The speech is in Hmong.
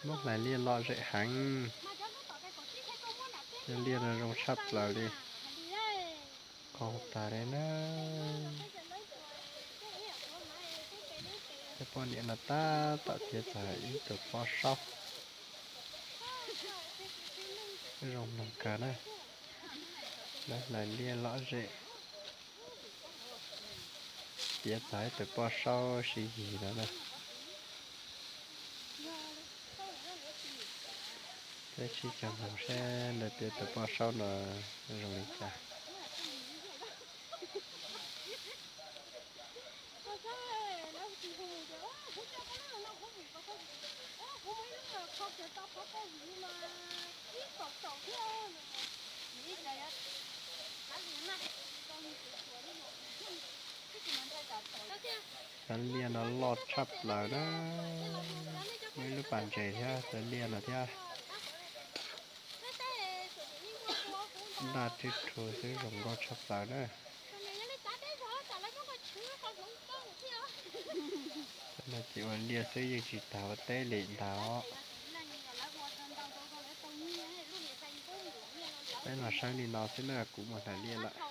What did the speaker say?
Muab hlais liaj lom zem heev. Cov liaj no zoo tshaj plaws li. Qhov tas li na. Cov poj niam no tab tom tiav txais ib tug pob saub. Zoo mloog kawg na. Lawv hlais liaj lom zem, tiav txais ib tug pob saub sib yig no na. Peb sib cog mloog seb lawv tiav tus pob saub no zoo li cas. Cov liaj no loj tshaj plaws na. Muaj ib lub pas ntses thiab cov liaj no thiab. Daj tswb rhu xwb zoo nkauj tshaj plaws na. Cov no ces ua liaj xwb yeej tsis tas ua teb li ntag. Peb los saib li no xwb na, kuv mus hlais liaj lawm.